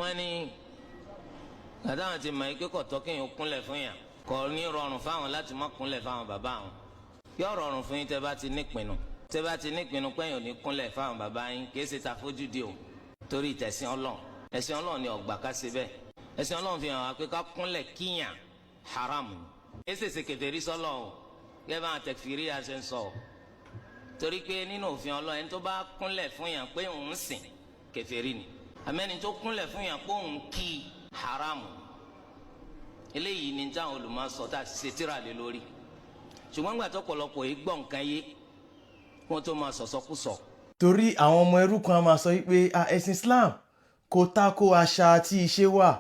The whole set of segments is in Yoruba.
Wọ́n ní àtàwọn ti mọ̀ ike kọ̀tọ́ kéèyàn kúnlẹ̀ fún yàn, kò ní rọrùn fáwọn láti má kúnlẹ̀ fáwọn bàbá àwọn. Yóò rọrùn fún yín tẹ́ bá ti nípinnu, tẹ́ bá ti nípinnu pé èèyàn ò ní kúnlẹ̀ fáwọn bàbá yín. Kì í ṣe tàfójúdi o, torí ìtẹ̀sìn Ọlọ́run. Ẹ̀sìn Ọlọ́run ni ọ̀gbà ká ṣe bẹ́ẹ̀. Ẹ̀sìn Ọlọ́run fi hàn wá pé ká kúnlẹ̀ kíyàn haram ni. Kì í ṣèṣe kèfèrí sọ́lọ̀ o, gẹ́gẹ́ bá àwọn tẹ̀fìrí àṣẹ ń sọ o, torí pé nínú òfin Ọlọ́run, ẹni tó bá kúnlẹ̀ fún yàn pé òun sìn, kèfèrí ni. Àmẹ́ni tó kúnlẹ̀ fún yàn pé òun kí, haram. Eléyìí ni táwọn olùmọ̀ sọ tá a ṣe tíra lé lórí. Ṣùgbọ́n gbà tó pọ̀lọpọ̀ yìí gbọ́ nǹkan yé, wọ́n tó máa sọ̀sọ́kùsọ. Torí àwọn ọmọ ẹrú kan á máa sọ wípé, "Ah, ẹ̀sìn Islam kò tako àṣà àti ìṣe wa.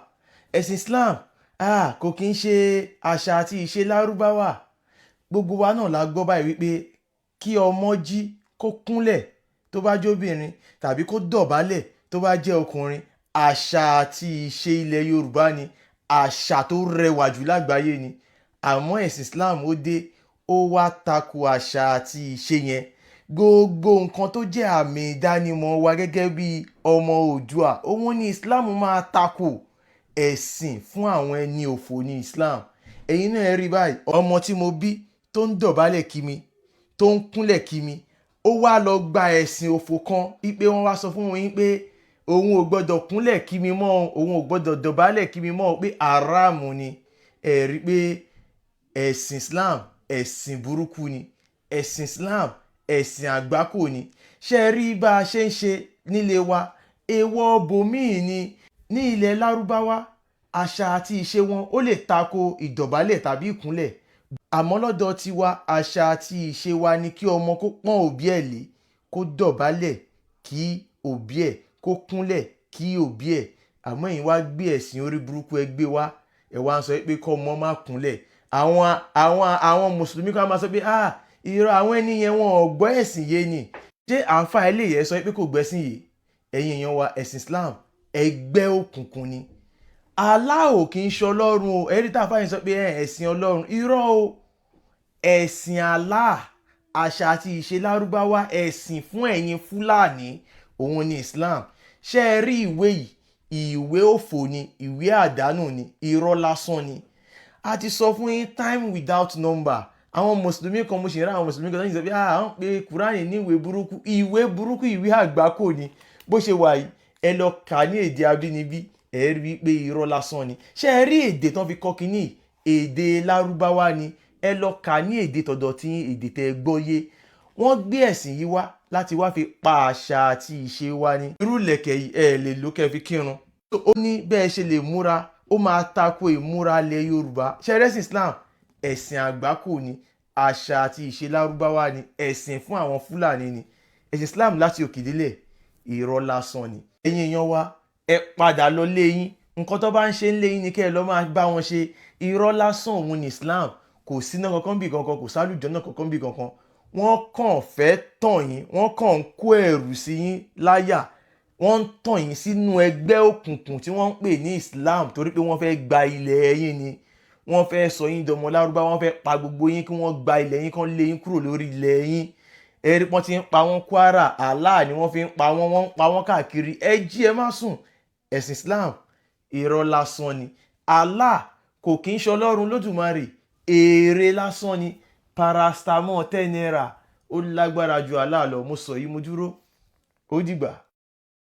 Ẹ̀sìn Islam, ah, kò kí ń ṣe àṣà àti ìṣe Lárúbáwá." Gbogbo wa náà la gbọ́ báyìí wípé kí ọmọ jí kó kúnlẹ̀ tó bá jóbìnrin tàbí kó dọ̀bálẹ̀ tó bá jẹ́ ọkùnrin, àṣà àti ìṣe ilẹ̀ Yorùbá ni, àṣà tó rẹwà jù lágbàáyé ni. Àmọ́ ẹ̀sìn Islam ó dé, ó wá tako àṣà àti ìṣe yẹn. Gbogbo nǹkan tó jẹ́ àmì ìdánimọ̀ wa gẹ́gẹ́ bí ọmọ Oòduà, òun ni Islam máa tako. Ẹ̀sìn fún àwọn ẹni òfò ní Islam. Ẹ̀yin náà ẹ rí báyìí, ọmọ tí mo bí tó ń dọ̀bálẹ̀ kí mi, tó ń kúnlẹ̀ kí mi, ó wá lọ gba ẹ̀sìn òfò kan wípé wọ́n wá sọ fún wọn pé òun ò gbọ́dọ̀ kúnlẹ̀ kí mi mọ́, òun ò gbọ́dọ̀ dọ̀bálẹ̀ kí mi mọ́, pé haram ni. Ẹ rí pé ẹ̀sìn Islam, ẹ̀sìn burúkú ni. Ẹ̀sìn Islam, ẹ̀sìn àgbákò ni. Ṣé ẹ rí bá a ṣe ń ṣe nílé wa, èèwọ̀ bòmíì ni. Ní ilẹ̀ Lárúbáwá, àṣà àti ìṣe wọn ó lè tako ìdọ̀bálẹ̀ tàbí ìkúnlẹ̀, àmọ́ lọ́dọ̀ tiwa, àṣà àti ìṣe wa ni kí ọmọ kó pọ́n òbí ẹ̀ lé, kó dọ̀bálẹ̀ kí òbí ẹ̀, kó kúnlẹ̀ kí òbí ẹ̀. Àmọ́ ẹ̀yin wá gbé ẹ̀sìn orí burúkú, ẹ gbé wá, ẹ wá ń sọ pé kọ́ ọmọ má kúnlẹ̀. Àwọn mùsùlùmí kan máa sọ pé, "Ah, irọ́, àwọn ẹni yẹn, wọn ò gbọ́ ẹ̀sìn yé ni." Ṣé àǹfà eléyìí sọ pé kò gbẹ́sìn yìí? Ẹ̀yin èèyàn wa, ẹ̀sìn Islam, ẹgbẹ́ òkùnkùn ni. Allah ò kì í ṣe Ọlọ́run o. Ẹ̀rí tá a fàyè sọ pé ẹ̀sìn Ọlọ́run, irọ́ o. Ẹ̀sìn Allah, àṣà àti ìṣe Lárúbáwá, ẹ̀sìn fún ẹ̀yin Fúlàní, òun ni Islam. Ṣé ẹ rí ìwé yìí? Ìwé òfò ni, ìwé àdánù ni, irọ́ lásán ni. A ti sọ fún yín time without number. Àwọn mùsùlùmí kan, mo sì rí àwọn mùsùlùmí kan tó ń sọ pé àwọn pé Kúránì ní ìwé burúkú, ìwé burúkú, ìwé àgbákò ni. Bó ṣe wà yìí, ẹ lọ kà ní èdè abínibí, ẹ rí i pé irọ́ lásán ni. Ṣé ẹ rí èdè tán fi kọ́ kínní? Èdè Lárúbáwá ni. Ẹ lọ kà ní èdè tọ̀dọ̀ tí èdè tẹ́ gbọ́ yé. Wọ́n gbé ẹ̀sìn yìí wá láti wá fi pa àṣà àti ìṣe wa ni. Irú ìlẹ̀kẹ̀ yìí, ẹ lè lò kẹ́ fi kírun. Ó ní bẹ́ẹ̀ ṣe lè múra, ó máa tako ìmúra ilẹ̀ Yorùbá. Ṣẹrẹ́sìn Islam, ẹ̀sìn àgbákò ni, àṣà àti ìṣe Lárúbáwá ni, ẹ̀sìn fún àwọn Fúlàní ni. Ẹ̀sìn Islam láti òkè délẹ̀, irọ́ lásán ni. Ẹ̀yin èèyàn wa, ẹ padà lọ lé yín. Nǹkan tó bá ń ṣe ń lé yín ni kẹ́ ẹ lọ máa bá wọn ṣe. Irọ́ lásán òun ní Islam. Kò síná kankan bí kankan, kò sálùjọ náà kankan bí kankan. Wọ́n kàn fẹ́ tàn yín, wọ́n kàn ń kó ẹ̀rù sí yín láyà, wọ́n ń tàn yín sínú ẹgbẹ́ òkùnkùn tí wọ́n ń pè ní Islam, torí pé wọ́n fẹ́ gba ilẹ̀ yín ni. Wọ́n fẹ́ sọ yín dọmọ Lárúbá, wọ́n fẹ́ pa gbogbo yín, kí wọ́n gba ilẹ̀ yín, kán lé yín kúrò lórí ilẹ̀ yín. Ẹ̀rí pọ́n ti ń pa wọ́n Kwara, Allah ni wọ́n fi ń pa wọ́n, wọ́n ń pa wọ́n káàkiri. Ẹ jí, ẹ má sùn. Ẹ̀sìn Islam, irọ́ lásán ni. Allah kò kí ń ṣe Ọlọ́run Lódùmarè, èrè lásán ni. Paracetamol 10 naira, ó lágbára ju Allah lọ. Mo sọ yìí, mo dúró. Ó dìgbà.